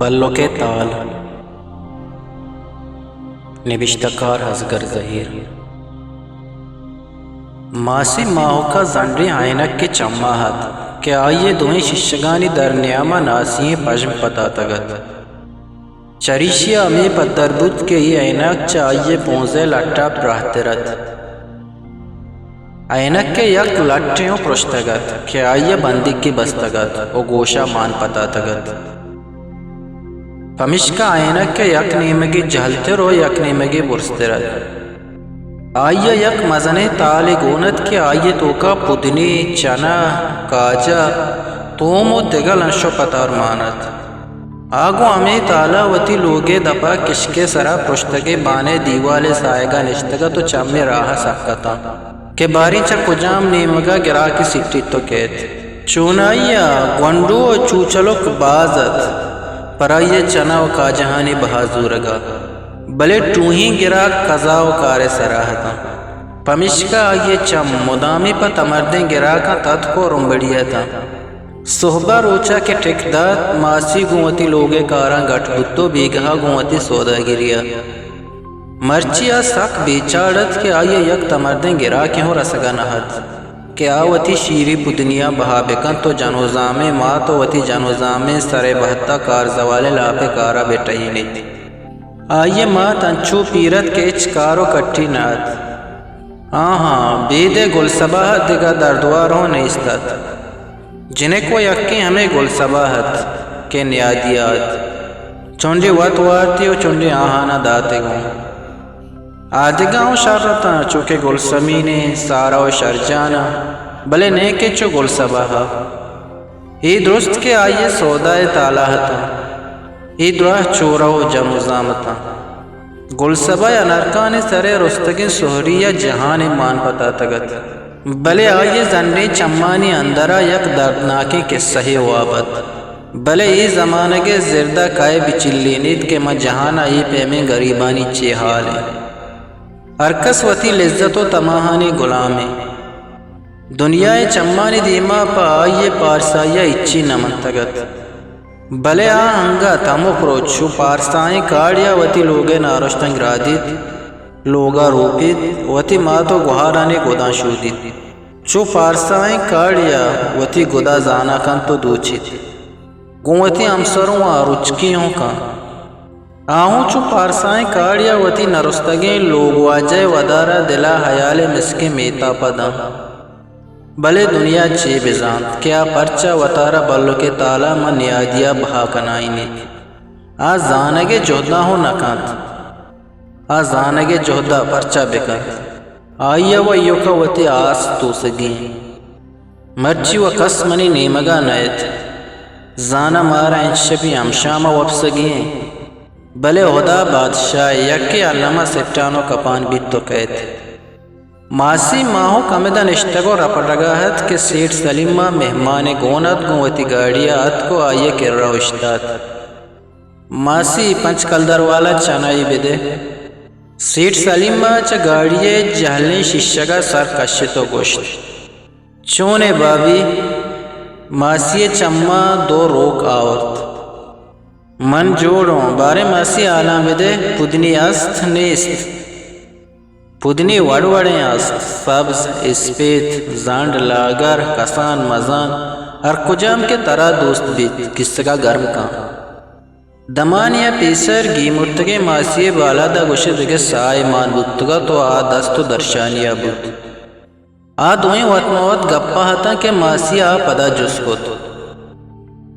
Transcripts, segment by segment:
بلک ءِ تال۔ نبشتہ کار: ازگر زہیر۔ ماسی ماہک ءَ زنڈیں عینکے چم ءَ اَت کہ آئی ءِ دوئیں شیشگانی درنیام ءَ ناسی ئیں پژم پتاتگ اَت۔ چریشی ءَ ہمے پدر بوت کہ اے عینک چہ آئی ءِ پونز ءِ لٹ ءَ پراہتر اَت۔ عینک ءِ یک لٹے اوں پرشتگ اَت کہ آئی ءَ بندیکے بستگ اَت ءُ گوش ءَ مان پتاتگ اَت۔ پمیشکا عینک ءِ یک نیمگے جہلتر ءُ یک نیمگے برزتر اَت۔ آئی ءَ یک مزنیں تالے گون اَت کہ آئی ءِ توک ءَ پدنی، چنہ، کاجہ، توم ءُ دگہ لنش ءُ پتار مان اَت۔ آ گوں ہمے تال ءَ وتی لوگ ءِ دپ ءَ کشک ءِ سر ءَ پرشتگیں بان ءِ دیوال ءِ ساہگ ءَ نشتگ اَت ءُ چمے راہ ءَ سک اَت اَنت کہ باریں چہ کجام نیمگ ءَ گراکے سٹیت ءُ کئیت۔ چونائی ءَ گونڈو ءُ چوچلک باز اَت، پر آئی ءِ چنہ ءُ کاجہانی بہا زورگ ءَ، بلے ٹوہیں گراک کزا ءُ کار ءِ سر ءَ اَت اَنت۔ پمیشکا آئی ءِ چم مدامی پہ تمردیں گراکاں تتک ءُ رمبڑی اَت اَنت۔ سہب ءَ روچ ءَ کہ ٹک دات، ماسی گوں وتی لوگ ءِ کاراں گٹ بوت ءُ بیگاہ ءَ گوں وتی سوداگری ءَ۔ مرچی آ سک بے چاڑ اَت کہ آئی ءَ یک تمردیں گراکے ہوں رسگ ءَ نہ اَت کہ آ وتی شیریں پدنی ءَ بہا بہ کنت ءُ جنوزامیں مات ءُ وتی جنوزامیں سر ءِ بہت ءَ کارزوالیں لاپ ءِ کار ءَ بہ ٹہینیت۔ آئی ءِ مات انچو پیر اَت کہ ہچ کار ءُ کٹی نہ اَت۔ آہاں، بید ءِ گلسبا ءَ دگہ دردوار ہوں نیست اَت۔ جنک ءُ یکیں ہمے گلسبا اَت کہ نیادی ءَ اَت۔ چنڈے وت وارتی ءُ چنڈے آہان ءَ داتے گوں۔ آ دگہ ہوں شر اَت اَنت، چو کہ گلسمین ءُ سارا ءُ شرجان ءَ، بلے نئے کہ چو گلسبا ءَ۔ اے درست کہ آئی ءِ سودا ءِ تال ءَ اَت اَنت۔ اے دراہ چورہ ءُ جنوزام اَت اَنت۔ گلسبا ءِ انرکانی سر ءَ رستگیں سہری ءَ جہانے مان پتاتگ اَت، بلے آئی ءِ زنڈیں چمانی اندر ءَ یک دردناکیں کسہے واب اَت۔ بلے اے زمانگ ءِ زرد ءَ کئے بچلینیت کہ ماں جہان ءَ اے پیمیں گریبانی چے حال اِنت؟ ہرکس وتی لذت ءُ تماہانی گلام اِنت۔ دنیا ءِ چمانی دیما پہ آئی ءِ پارسائی ءَ ہچی نہ منتگ اَت۔ بلے آ انگت ہمک روچ چو پارسائیں کاڑے ءَ وتی لوگ ءِ نارشتنگ رادیت، لوگ ءَ روپیت، وتی مات ءُ گہارانی گداں شودیت۔ چو پارسائیں کاڑے ءَ وتی گد ءَ زانا کنت ءُ دوچیت۔ گوں وتی ہمسروں ءَ رچکی ہوں کنت۔ آ ہوں چو پارسائیں کاڑے ءَ وتی نرستگیں لوگواجہ ءِ ودار ءَ دل ءَ ہیالے مسکیں میتاپ ءَ دنت۔ بلے دنیا چے بزانت کہ آ پرچا وتارا بلک ءِ تال ءَ ماں نیادی ءَ بہا کنائینیت؟ آ زانگ ءِ جہد ءَ ہوں نہ کنت۔ آ زانگ ءِ جہد ءَ پرچا بہ کنت؟ آئی ءَ و ایوک ءَ وتی آس توسگی اِنت۔ مرچی و کس منی نیمگ ءَ نئیت۔ زاناں مارا انچ شپی ہمشام ءَ وپسگی اِنت۔ بلے ہدا بادشاہ، یکے الم ءَ سٹان و کپان بیت و کئیت۔ ماسی ماہک ہمدا نشتگ و رپٹگا ات کہ سیٹھ سلیم ءَ مہمانے گون ات، گوں وتی گاڑی ءَ اتک و آئی ءِ کرا اوشتات۔ ماسی، پنچ کلدار والا چنائی بدے۔ سیٹھ سلیم ءَ چہ گاڑی ءِ جہلیں شیشگ ءَ سر کشت و گوشت، چون ئے بابی؟ ماسی ءِ چماں دو روک آورت۔ من جوڑ اوں، باریں ماسی حالاں بدے، پدنی است نیست؟ پدنی وڑ وڑیں است، سبز، اسپیت، زنڈ، لاگر، کسان، مزان، ہر کجام کہ ترا دوست بیت، کیسگ ءَ گرم کن۔ دمانے ءَ پیسر گیمرتگیں ماسی ءِ بالاد ءَ گوش ئے دگہ ساہے مان بوتگ ات و آ دست و درشانی ءَ بوت۔ آ دوئیں وت ماں وت گپ ءَ اتاں کہ ماسی ءَ پدا جست کت،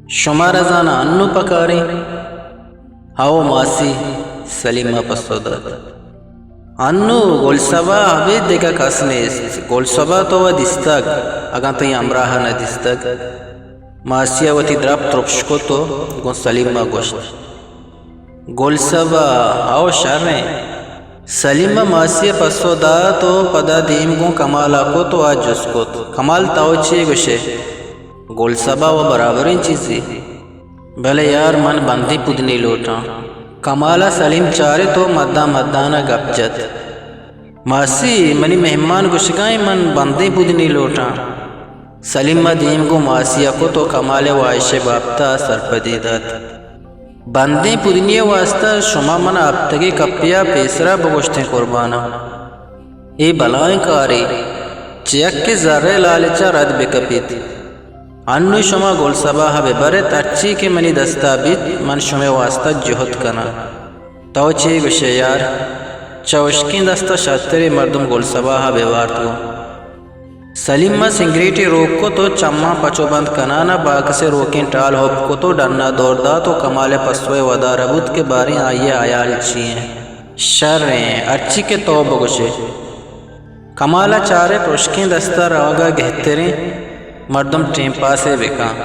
شمارا زاناں انوں پکاریں؟ ہئو ماسی، سلیم ءَ پسو دات۔ انوں گلسبا ءَ ابید دگہ کس نیست۔ گلسبا ءَ تو وَ دیستگ، اگاں تئی ہمراہ ءَ نہ دیستگ۔ ماسی ءَ وتی درپ ترپش کت و گوں سلیم ءَ گوشت، گلسبا، ہئو شریں۔ سلیم ءَ ماسی ءَ پسو دات و پدا دیم گوں کمال ءَ کت و آ جست کت، کمال، تو چے گوش ئے؟ گلسبا، وَ برابریں چیزے۔ بلے یار، من بندیں پدنی لوٹاں۔ کمال ءَ سلیم چارت و مدان مدان ءَ گپ جت۔ ماسی، منی مہمان گوشگا ایں من بندیں پدنی لوٹاں۔ سلیم ءَ دیم گوں ماسی ءَ کت و کمال ءِ واہش ءِ بابت ءَ سرپدی دات۔ بندیں پدنی ءِ واستا شما من ءَ ہپتگے کپے ءَ پیسرا بگوشتیں قرباناں۔ اے بلائیں کارے، چہ یکے زرے لالچ ءَ رد بکپیت۔ انوں شما گلسباہ ءَ ببرت، ہرچی کہ منی دستا بیت، من شمئے واستا جہد کناں۔ تو چے گوشئے یار؟ چہ ہشکیں دستا شرتریں مردم گلسباہ ءَ بہ وارت گوں۔ سلیم ءَ سنگریٹے روک کت ءُ چماں پچ ءُ بند کنان ءَ باکس ءِ روکیں ٹال ہپ کت ءُ ڈن ءَ دور دات ءُ کمال ءِ پسو ءِ ودار ءَ بوت کہ باریں آئی ءِ ہیال چی انت۔ شریں، ہرچی کہ تو بگوشئے۔ کمال ءَ چارت، ہشکیں دست ءَ روگ ءَ گہتریں مردم ٹیم پاسے بکن۔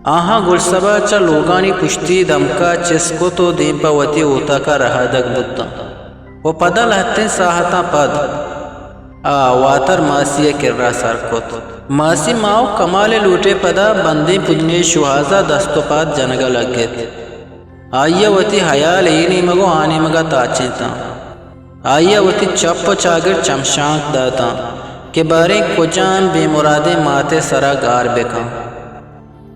آہاں گلسبا چہ لوگانی پشتی دمک ءَ چست کت ءُ دیم پہ وتی اوتاک ءَ رہادگ بوتاں ءُ پدا لہتیں ساہتاں پد آ واتر ماسی ءِ کرا سر کت۔ ماسی ماں ءُ کمال ءِ لوٹ ءِ پدا بندیں پدنی ءِ شوہاز ءَ دست ءُ پاد جنگ ءَ لگت۔ آئی ءَ وتی ہیال اے نیمگ ءُ آ نیمگ ءَ تاچینتاں۔ آئی ءَ وتی چپ ءُ چاگرد چمشانک داتاں کہ باریں کجام بے مرادیں مات ءِ سرا گار بکن۔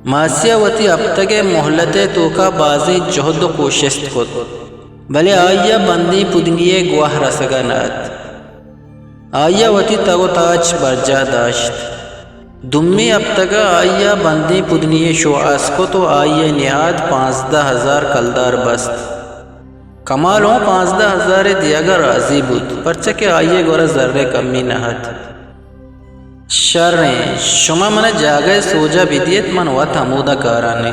ماسی ءَ وتی ہپتگ ءِ مہلت ءِ توکا بازیں جہد ءُ کوشست کت، بلے آئی ءَ بندیں پدنی ءِ گواہ رسگ ءَ نہ ات۔ آئی ءَ وتی تگ ءُ تاچ برجاہ داشت۔ دومی ہپتگ ءَ آئی ءَ بندیں پدنی ءِ شوہاز کت ءُ آئی ءِ نہاد پانزدہ ہزار کلدار بست۔ کمال ہوں پانزدہ ہزار ءِ دیگ ءَ رازی بوت، پرچا کہ آئی ءِ گورا زر ءِ کمی نہ ات۔ شریں، شما من ءَ جاگہ ءِ سوج ءَ بدیت، من وت ہمودا کاران ایں۔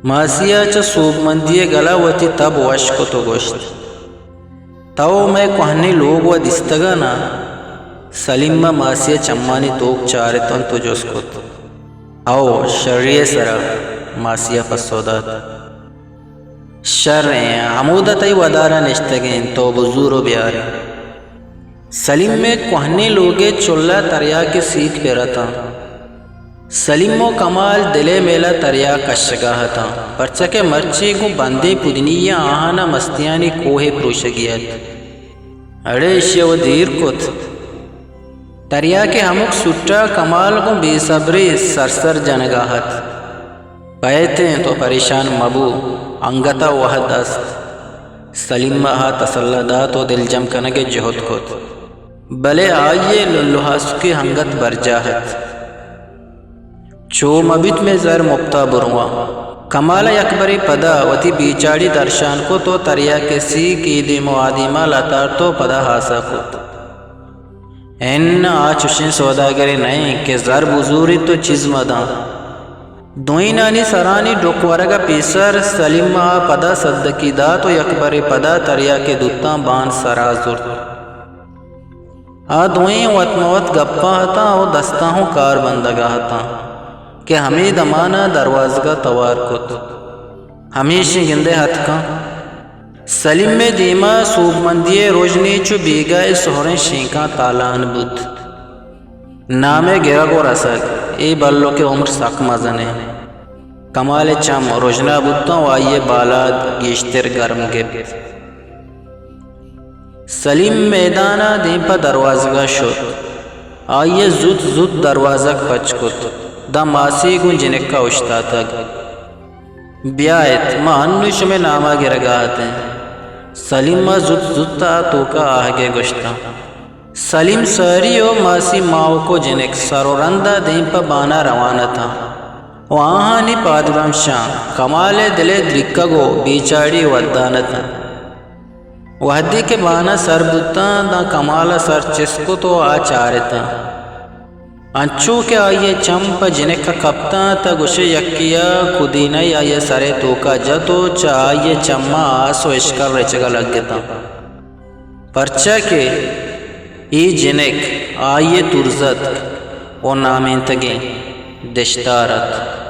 ماسی ءَ چہ سوبمندی ءِ گل ءَ وتی تب وش کت ءُ گوشت، تو مئے کوہنیں لوگ ءَ دیستگ ءَ ناں؟ سلیم ءَ ماسی ءِ چمانی توک چارت انت ءُ جست کت۔ ہئو، شری ءِ سرا، ماسی ءَ پسو دات۔ شریں، ہمودا تئی ودار ءَ نشتگ ایں، تو بزور ءُ بیار۔ سلیم ءِ کوہنیں لوگ ءِ چل ءَ تریاک ءِ سیک پر اتاں۔ سلیم ءُ کمال دل ءِ میل ءَ تریاک کشگ ءَ اتاں، پرچا کہ مرچی گوں بندیں پدنی ءَ آہان ءَ مستیانی کوہے پروشگی ات۔ اڑے ایشی ءَ وَ دیر کت۔ تریاک ءِ ہمک سوٹ ءَ کمال گوں بے صبری سرسر جنگ ءَ ات۔ کئیت ایں، تو پریشان مبو، انگت ءَ وہد است۔ سلیم ءَ آ تسلا دات ءُ دلجم کنگ ءِ جہد کت، بلے آئی ءِ للہاسکی انگت برجاہ ات۔ چو مہ بیت مئے زر مپت ءَ برواں۔ کمال ءَ یکبرے پدا وتی بیچاڑی درشان کت ءُ تریاک ءِ سیک اے دیم ءُ آ دیم ءَ لتارت ءُ پدا ہاسا کت۔ اناں، آ چشیں سوداگرے نہ انت کہ زر بزوریت ءُ چیز مہ داں۔ دوئینانی سرانی ڈک ورگ ءَ پیسر سلیم ءَ پدا سدکی دات ءُ یکبرے پدا تریاک ءِ دوتاں بان سرا زرت۔ آ دوئیں وت مہ وت گپاں اتاں ءُ دستاں ہوں کار بندگ ءَ اتاں کہ ہمے دمان ءَ دروازگ ءَ توار کت۔ ہمیشی گندئے اتکاں۔ سلیم ءِ دیم ءَ سوبمندی ءِ رژنے چو بیگاہ ءِ سہریں شینکاں تالان بوت۔ نام ءِ گرگ ءُ رسگ، اے بلک ءِ عمر سک مزن انت۔ کمال ءِ چم رژنا بوتاں ءُ آئی ءِ بالاد گیشتر گرم گپت۔ سلیم میدان ءَ دیم پہ دروازگ ءَ شت۔ آئی ءَ زوت زوت دروازگ پچ کت۔ داں ماسی گوں جنک ءَ اوشتاتگ۔ بیایت، ما انوں شمئے نام ءَ گرگ ءَ اتیں۔ سلیم ءَ زوت زوت ءَ توک ءَ آہگ ءَ گوشتاں۔ سلیم ساری ءُ ماسی ماہک ءُ جنک سر ءُ رند ءَ دیم پہ بان ءَ روان اتاں ءُ آہانی پادبمشاں کمال ءِ دل ءِ دریکگ ءُ بیچاڑی ودان اتاں۔ وہدے کہ بان ءَ سر بوتاں، داں کمال ءَ سر چست کت ءُ آ چارتاں۔ انچو کہ آئی ءِ چم پہ جنک ءَ کپتاں، تہ گوشئے یکے ءَ کدینہ ئے آئی ءِ سر ءِ توک ءَ جت ءُ چہ آئی ءِ چماں آس ءُ اشکر رچگ ءَ لگتاں۔ پرچا کہ اے جنک آئی ءِ ترزتک ءُ نامینتگیں دشتار ات۔